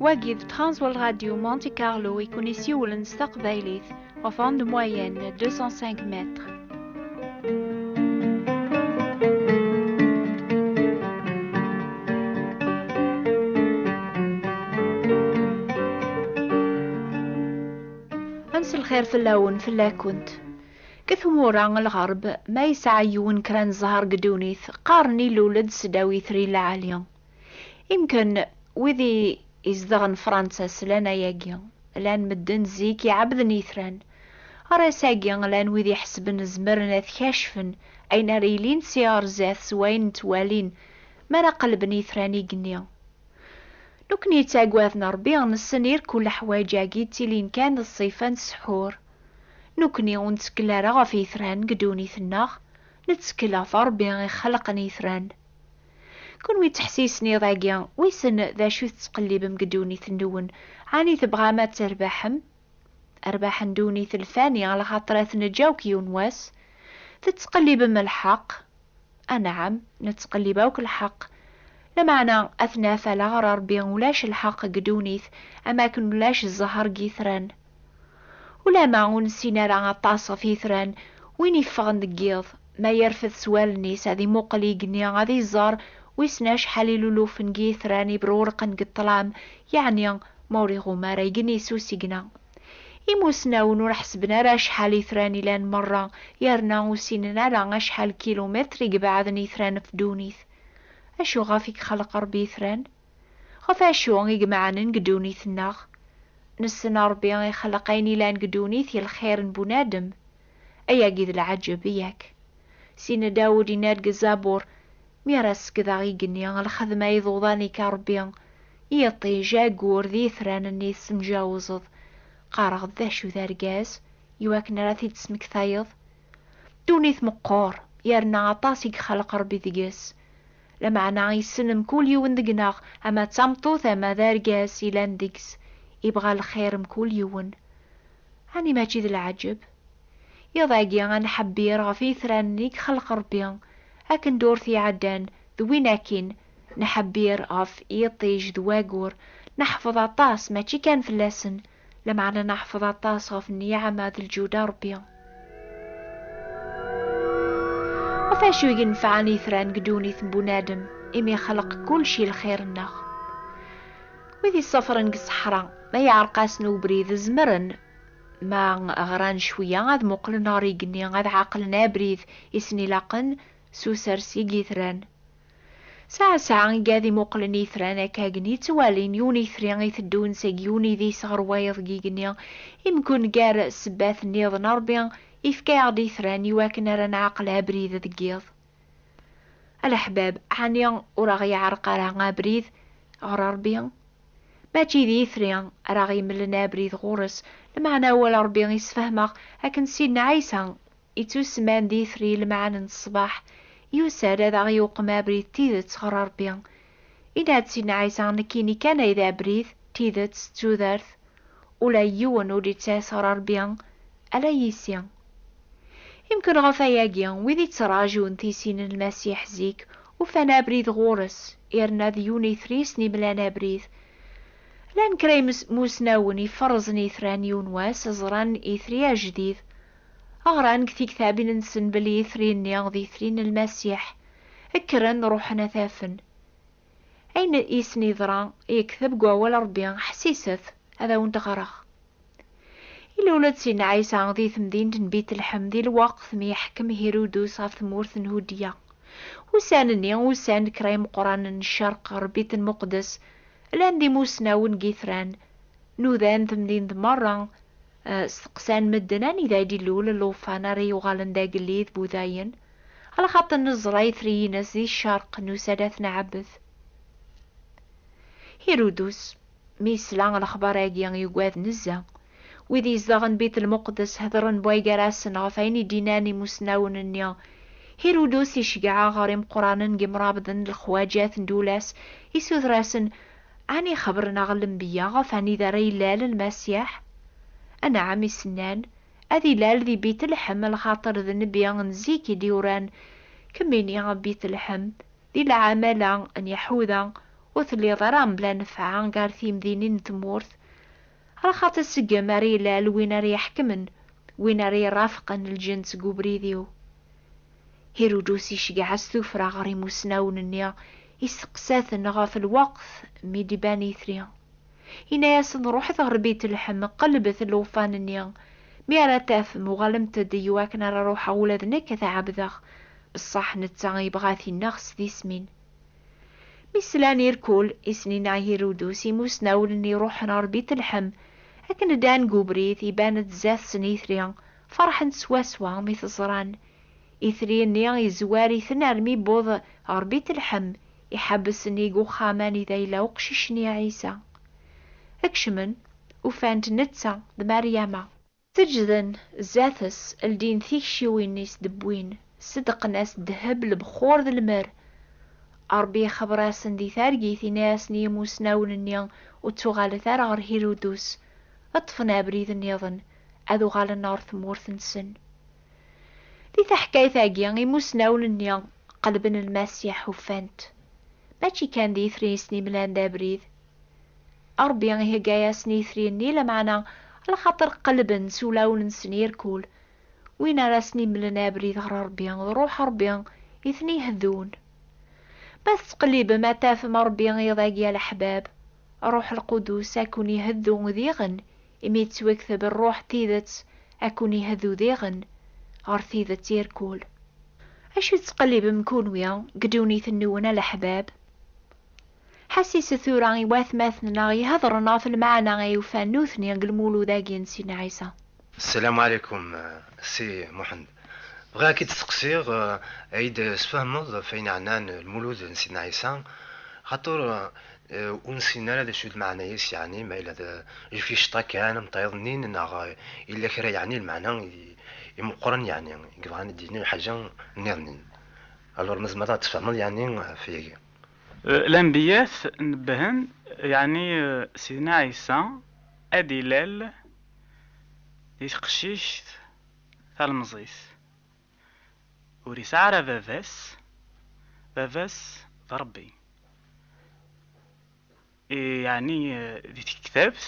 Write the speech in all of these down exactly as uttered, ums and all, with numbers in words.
Wagi d Transworld Radio Monte Carlo i kun-isiwlen s taqbaylit ɣef onde moyenne deux cent cinq mètres. Ad mselxir fell-awen, fell-akent. Deg tmura n lɣerb, ma yesɛa yiwen kra n zzher deg ddunit, qqaren ilul-d seddaw yitri lɛali. Imken wid i izedɣen Fransa slan ayagi. Llan medden zik iɛebden itran. Ar ass-agi, llan wid iḥesben zemren ad kacfen ayen ara yilin si ɣer zdat s wayen ttwalin mi ara qelben itran igenni. Nekkni yettaggaden Ṛebbi, nessen irkul leḥwayeǧ-agi ttilin kan d ṣṣifa n ssḥur. Nekkni ur nettkel ara ɣef yitran deg ddunit-nneɣ, nettkel ɣef Ṛebbi ixelqen itran. Kunwi ttḥessisen iḍ-agi, wissen d acu tettqellibem deg ddunit-nwen? Ɛni tebɣam ad terbaḥem? Rrbeḥ n ddunit lfani, alaxaṭer ad t-neǧǧ akk yiwen wass. Tettqellibem lḥeqq? Anɛam, nettqellib akk lḥeqq. Lameɛna, ad t-naf ala ɣer Ṛebbi ulac lḥeqq deg ddunit, am akken ulac zzher deg yitran. Ulama ur nessin ara aṭas ɣef yitran, win iffɣen deg yiḍ, ma yerfed s wallen-is ad imuqel igenni ad iẓer wissen acḥal ilulufen n yitran ibrurqen deg ṭṭlam, yeɛni ma ur iɣum ara igenni s usigna. Imusnawen ur ḥesben ara acḥal itran ilan merra, yerna ur ssinen ara acḥal kilumitr i ibeɛden itran ɣef ddunit. Acu ɣef i ixelq Ṛebbi itran? Ɣef acu i imeɛnen deg ddunit-nneɣ? Nessen Ṛebbi ixelq ayen ilan deg ddunit i lxir n bunadem. Ayagi d lɛaǧeb, yak. Sidna Dawed yenna-d deg Zabur: "Mi ara sekdeɣ igenni, lxedma iḍudan-ik a Ṛebbi, iṭij, aggur d itran-nni tessemjawzeḍ, qqareɣ d acu d argaz, iwakken ara t-id-tesmektayeḍ?" Ddunit meqqer, yerna aṭas i ixelq Ṛebbi deg-s. Lameɛna yessen mkul yiwen deg-neɣ, ama d tameṭṭut ama d argaz ilan deg-s, ibɣa lxir mkul yiwen. Ɛni mačči d leɛǧeb? Iḍ-agi ad nḥebbir ɣef yitran-nni i ixelq Ṛebbi, akken ddurt iɛeddan d win akkin, nḥebbir ɣef yiṭij d waggur, neḥfeḍ aṭas, mačči kan fell-asen, lameɛna neḥfeḍ aṭas ɣef nniɛma d lǧuda Ṛebbi. Ɣef acu i yenfɛen yitran deg ddunit n bunadem, imi ixleq kullec i lxir-nneɣ? Wid isafren deg ṣṣeḥra, ma yeɛreq-asen ubrid, zemren, ma ɣran cwiya, ad muqlen ɣer igenni, ad ɛaqlen abrid i sen-ilaqen s usersi n yitran. Saɛa saɛa igad imuqlen itran akka akken i ttwalin yiwen itri iteddun seg yiwen idis ɣer wayeḍ deg igenni, imkun gar ssebbat nniḍen Ṛebbi ifka-yaɣ-d itran iwakken ara nɛaqel abrid deg yiḍ. A leḥbab, ɛni ur aɣ-yeɛreq ara abrid ɣer Ṛebbi? Mačči d itri ara ɣ-yemlen abrid ɣur-s, lameɛna awal Ṛebbi isfehmeɣ akken Sidna Ɛisa ittusemman d itri lmeɛna n ṣṣbeḥ, yusa-d ad aɣ-yuqem abrid d tidet ɣer Ṛebbi. Yenna-d Sidna Ɛisa: "Nekkini kan ay d abrid, d tidet, d tudert, ula yiwen ur d-ittas ɣer Ṛebbi, ala yis-i." Imken ɣef ayagi, wid ittraǧun tisin n Lmasiḥ zik, ufan abrid ɣur-s, yerna d yiwen itri i sen-imlan abrid. Llan kra imus-, imusnawen iferrzen itran yiwen wass, ẓran itri ajdid. Ɣran deg tiktabin-nsen belli itri-nni d itri n Lmasiḥ. Kkren, ruḥen ad t-afen. Ayen i sen-yeḍra yekteb deg wawal Ṛebbi, ḥsiset, ad awen-d-ɣreɣ. Ilul-d Sidna Ɛisa di temdint n Bitleḥem di lweqt mi iḥkem Hirudus ɣef tmurt n Hudya. Ussan-nni, usan-d kra imeqqranen n ccerq ɣer Bit Lmuqdes, llan d imusnawen n yitran, nudan temdint merra, eh, steqsan medden anida i d-ilul llufan ara yuɣalen d agellid n wudayen, alaxaṭer neẓra itri-ines di ccerq, nusa-d ad t-nɛebbed. Hirudus, mi yesla lexbar-agi, yugad nezzeh. Wid izedɣen Bit Lmuqdes hedren bway gar-asen ɣef ayen i d-nnan imusnawen-nni. Hirudus iceggeɛ ɣer imeqqranen n yimrabḍen d lexwaǧat n ddula-s, isuter-asen: "Ɛni xebren-aɣ lenbiya ɣef anida ara ilal Lmasiḥ?" "Anɛam," i s-nnan, "ad ilal di Bit Leḥem, lxaṭer d nnbi n zik i d-yuran: Kemmini a Bit Leḥem, di lɛamala n Yaḥuda, ur telliḍ ara mebla nnfeɛ gar timdinin n tmurt, alaxaṭer seg-m ara ilal win ara iḥekmen, win ara irafqen lǧens deg ubrid-iw. Hirudus iceggeɛ-as tuffra ɣer imusnawen-nni, isteqsa-ten ɣef lweqt mi d-iban yitri. Yenna-yasen: "Ruḥet ɣer Bitelḥem, qelbet llufan-nni. Mi ara tafem, uɣalemt-d, iwakken ara ruḥeɣ ula d nekk ad t-ɛebdeɣ." Beṣṣaḥ netta yebɣa ad t-ineɣ s tismin. Mi slan irkul, i sen-yenna Hirudus, imusnawen-nni ruḥen ɣer Bitelḥem. Akken ddan deg ubrid, iban-d zdat-sen yitri, ferḥen swaswa mi t-ẓran. Itri-nni yezwar-iten armi yewweḍ ɣer Bitelḥem, iḥebbes nnig uxxam anida yella uqcic-nni Ɛisa. Kecmen, ufan-t netta d Maryama. Seǧǧden zdat-s, ldin tikciwin-is d-wwin, ṣeddqen-as ddheb, lebxur d lmer. Ṛebbi ixebber-asen di targit, yenna-asen i yimusnawen-nni ur ttuɣalet ara ɣer Hirudus, ṭṭfen abrid nniḍen, ad uɣalen ɣer tmurt-nsen. Di taḥkayt-agi, imusnawen-nni qelben Lmasiḥ, ufan-t. Mačči kan d itri i sen-imlan d abrid. Ṛebbi ihegga-yasen itri-nni, lameɛna alaxaṭer qelben s ulawen-nsen irkul. Win ara sen-imlen abrid ɣer Ṛebbi, d Ṛuḥ Ṛebbi i ten-iheddun. Ma tettqellibem ad tafem Ṛebbi iḍ-agi a leḥbab, Ṛuḥ Lqudus ad ken-iheddu diɣen, imi yettwakteb Ṛuḥ n tidet ad ken-iheddu diɣen ɣer tidet irkul. Acu tettqellibem kunwi deg ddunit-nwen a leḥbab? Ḥassiset tura i watmaten-nneɣ ihedṛen ɣef lmeɛna ay ufan nutni deg lmulud-agi n Sidna Ɛisa. Ssalamu ɛlikum, eh, Si Muḥend. Bɣiɣ ad k-id-steqsiɣ, eh, ad yi-d-tesfehmeḍ ɣef ayen ɛnan lmulud n Sidna Ɛisa, xaṭer, eh, ur nessin ara d acu d lmeɛna-is, yeɛni ma yella d lficṭa kan am tayeḍ-nni, neɣ, eh, yella kra, yeɛni lmeɛna i, imeqqren, yeɛni i yebɣan ad d-yini lḥaǧa nniḍen. Alors, ma tzemreḍ ad d-tesfehmeḍ, yeɛni, ɣef wayagi. Eh, lanbiyat nebbhen, yeɛni, eh, Sidna Ɛisa ad ilal di teqcict talemẓit. Ur yesɛi ara baba-s, baba-s d Ṛebbi. Eh, yeɛni, eh, di tektabt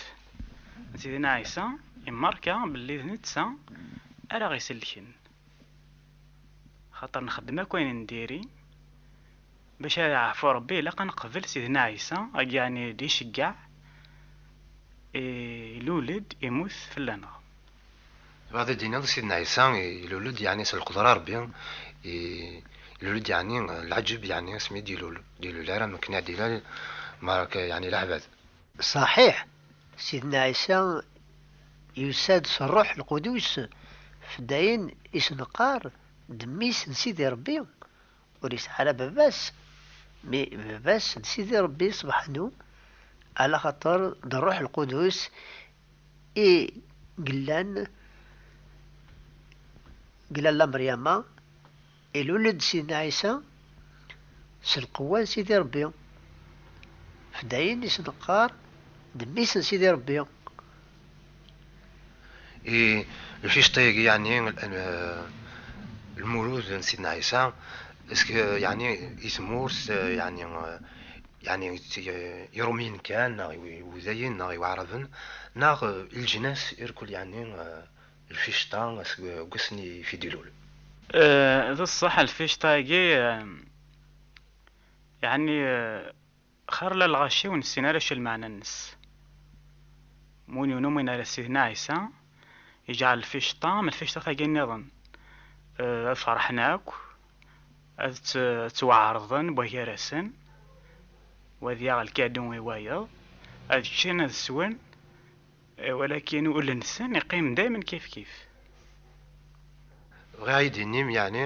n Sidna Ɛisa, imerka belli d netta ara ɣ-iselken. Xaṭer nxeddem akk ayen n diri, bac ad yeɛfu Ṛebbi, ilaq ad neqbel Sidna Ɛisa, agi yeɛni d-iceggeɛ, eh, ilul-d, imut fell-aneɣ. Tebɣiḍ ad d-tiniḍ Sidna Ɛisa ilul-d, yeɛni s lqedra Ṛebbi, i-, ilul-d, yeɛni, leɛǧeb, yeɛni asmi d-ilul, d-ilul ara mekken ad d-ilal, marka, yeɛni, leɛbad. Ṣaḥiḥ, Sidna Ɛisa yusa-d s Ṛṛuḥ Lqudus, f dayen i s-neqqar d mmi-s n Sidi Ṛebbi, ur yesɛi ara baba-s, mi baba-s d Sidi Ṛebbi subḥanu, ala xaṭer d Ṛṛuḥ Lqudus i yellan deg lalla Meryama, ilul-d Sidna Ɛisa s lqewwa n Sidi Ṛebbi. F dayen i s-neqqar d mmi-s n Sidi Ṛebbi. I lficṭa-agi, yeɛni, eh, lmulud n Sidna Ɛisa, est-ce que, yeɛni, i tmurt, eh, yeɛni, eh, yeɛni, i, i Iṛumyen kan, neɣ i Iwudayen, neɣ i Waɛraben, neɣ, eh, i leǧnas irkul, yeɛni, eh, lficṭa seg, seg wasmi i d-ilul. Eh, d ṣṣeḥ, lficṭa-agi, eh, yeɛni, eh, xir la lɣaci ur nessin ara acu lmeɛna-nnes. Win ur numin ara Sidna Ɛisa, iǧɛel lficṭa, am lficṭa-tagi nniḍen, eh, ad ferḥen akk, ad tt-, ad ttwaɛerḍen wway-gar-asen, u ad yaɣ lkadu i wayeḍ, ad ččen, ad swen, eh, walakin ul-nsen iqqim daymen kif kif. Bɣiɣ ad yi-d-tinim, yeɛni,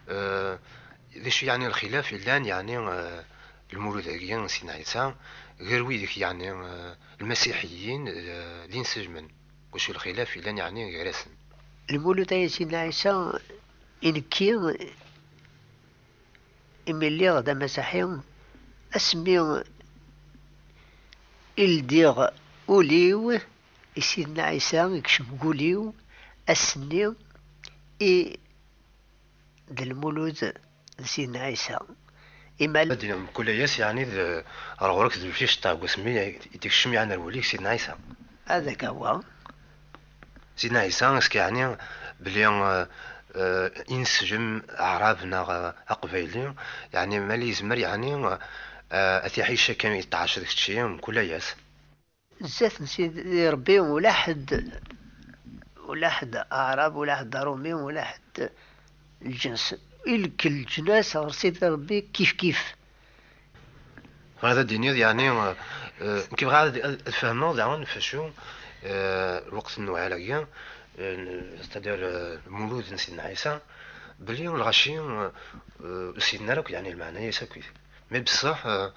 eh, d acu, yeɛni, lxilaf yellan, yeɛni, eh, lmulud-agi n Sidna Ɛisa gar widak, yeɛni, eh, lmasiḥiyin, eh, d inesejmen? Wacu lxilaf yellan, yeɛni, gar-asen? Lmulud-agi n Sidna Ɛisa, i nekki, imi lliɣ d amasiḥi, asmi i ldiɣ ul-iw i Sidna Ɛisa, ikcem deg ul-iw, ass-nni i d lmulud n Sidna Ɛisa. Imal ad d-iniɣ mkul ass, yeɛni d, ɣer ɣur-k d lfic ṭṭaq, wasmi i d-ikcem yeɛni ar wul-ik Sidna Ɛisa. Ad ak-awa. Sidna Ɛisa, est-ce que yeɛni belli, euh, euh, inesjem Aɛrab neɣ, euh, Aqbayli, yeɛni mali yezmer yeɛni, euh, ad t-iḥic akka yeṭṭɛac d kečči mkul ass? Zdat n Sidi Ṛebbi ula ḥedd, ula ḥedd Aɛrab, ula ḥedd Aṛumi, ula ḥedd lǧens, ilek leǧnas ɣer Sidi Ṛebbi kif kif. Bɣiɣ ad d-iniḍ, yeɛni, euh, euh, nekk bɣiɣ ad, ad, ad fehmeɣ daɣen f acu, euh, lweqt n Newwal-agi, euh, c'est-à-dire, euh, lmulud n Sidna Ɛisa, belli lɣaci, euh, euh, ur sinen ara akk, yeɛni, lmeɛna-yas akkit. Mais beṣṣeḥ, euh,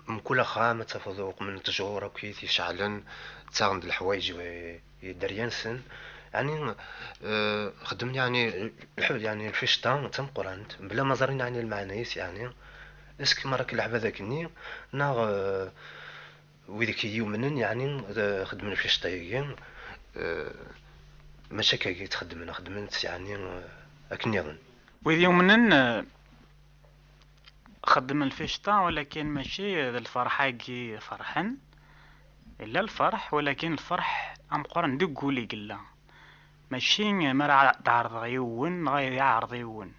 mkul axxam ad tafeḍ uqmen ttjur akkit iceɛlen, ttaɣen-d leḥwayeǧ i, i dderya-nsen. Yeɛni, euh, xeddmen, yeɛni, lḥ-, yeɛni, lficṭa d tameqqrant, bla ma ẓrin, yeɛni, lmeɛna-is, yeɛni, est-ce que merra akk leɛbad akkenni, neɣ, euh, wid i yumnen, yeɛni, ad xeddmen lficṭa-agi, euh, mačči akka i tt-xeddmen, xeddmen-tt, yeɛni, euh, akken nniḍen. Wid yumnen, euh, xeddmen lficṭa, walakin mačči d lferḥ-agi ferḥen. Yella lferḥ, walakin lferḥ ameqqran deg wul i yella. Mačči mi ara d-ɛerḍeɣ yiwen, neɣ ad iɛreḍ yiwen.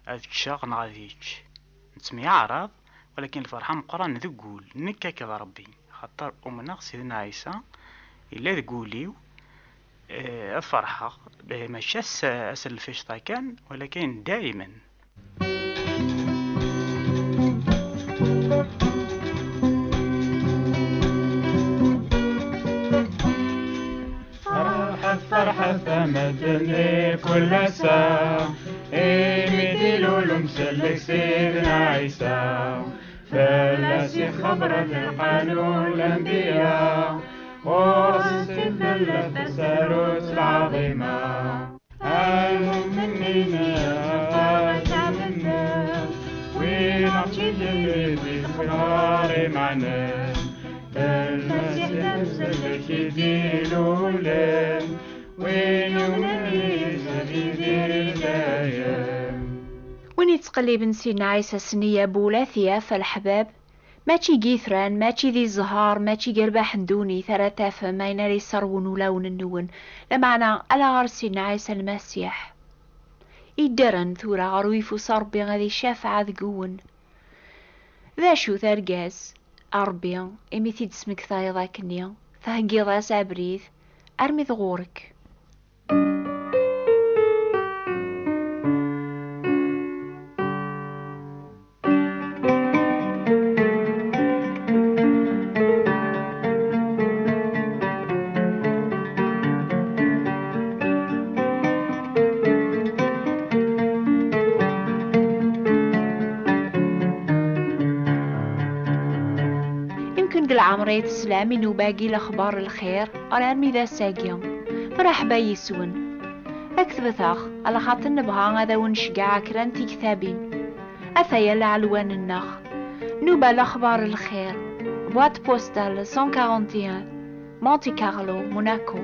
Ad ččeɣ neɣ ad yečč. Nettemyeɛraḍ, walakin lferḥ ameqqran deg wul, nekk akked Ṛebbi. Axaṭer umneɣ Sidna Ɛisa, yella deg wul-iw, eh, ad ferḥeɣ, eh, mačči ass, ass n lficṭa kan, walakin daymen. Ferḥet, ferḥet a medden di kul ass-a, imi d-ilul umsellek Sidna Ɛisa. Fell-as i xebbren lqanun lanbiya, ɣur-s i tella tasarut lɛaḍima. A lmu'minin, a lmu'minin, win aɣ-tt-iǧen di tefkar imaɛnen, d Lmasiḥ d amsellek i d-ilulen, win yumnen yis ad yidir i dayem. Win yettqelliben Sidna Ɛisa s nniya n wul ad t-yaf, a leḥbab. Mačči g itran, mačči di zzher, mačči g rrbeḥ n ddunit ara tafem ayen ara yesserwun ulawen-nwen, lameɛna ala ɣer Sidna Ɛisa Lmasiḥ. Idderen tura ɣer uyeffus n Ṛebbi ad icafeɛ deg-wen. D acu-t argaz, a Ṛebbi, imi t-id-tesmektayeḍ akkenni, theggiḍ-as abrid, armi d ɣur-k? Imken deg leɛmer ay teslam i nnuba-agi Lexbar n Lxir, ar armi d ass-agi. Mreḥba yis-wen. Ad ketbet-aɣ, alaxaṭer nebɣa ad awen-nceggeɛ kra n tiktabin. Ataya leɛlwan-nneɣ. Nnuba Lexbar n Lxir, boîte postale cent quarante et un, Monte Carlo, Monaco.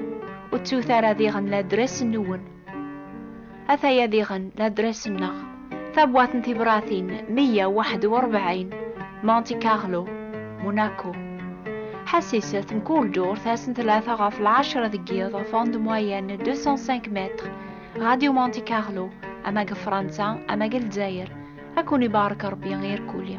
Ur ttut ara diɣen ladres-nwen. Ataya diɣen ladres-nneɣ. Tabwaṭ n tibratin meyya u waḥed u rebɛin, Monte Carlo, Monaco. Ḥassiset mkul ddurt ass n tlata ɣef lɛecṛa deg yiḍ, af onde moyenne deux cent cinq mètres, Radio Monte Carlo, ama deg Fransa, ama deg Lezzayer. Ad ken-ibarek Ṛebbi irkuli.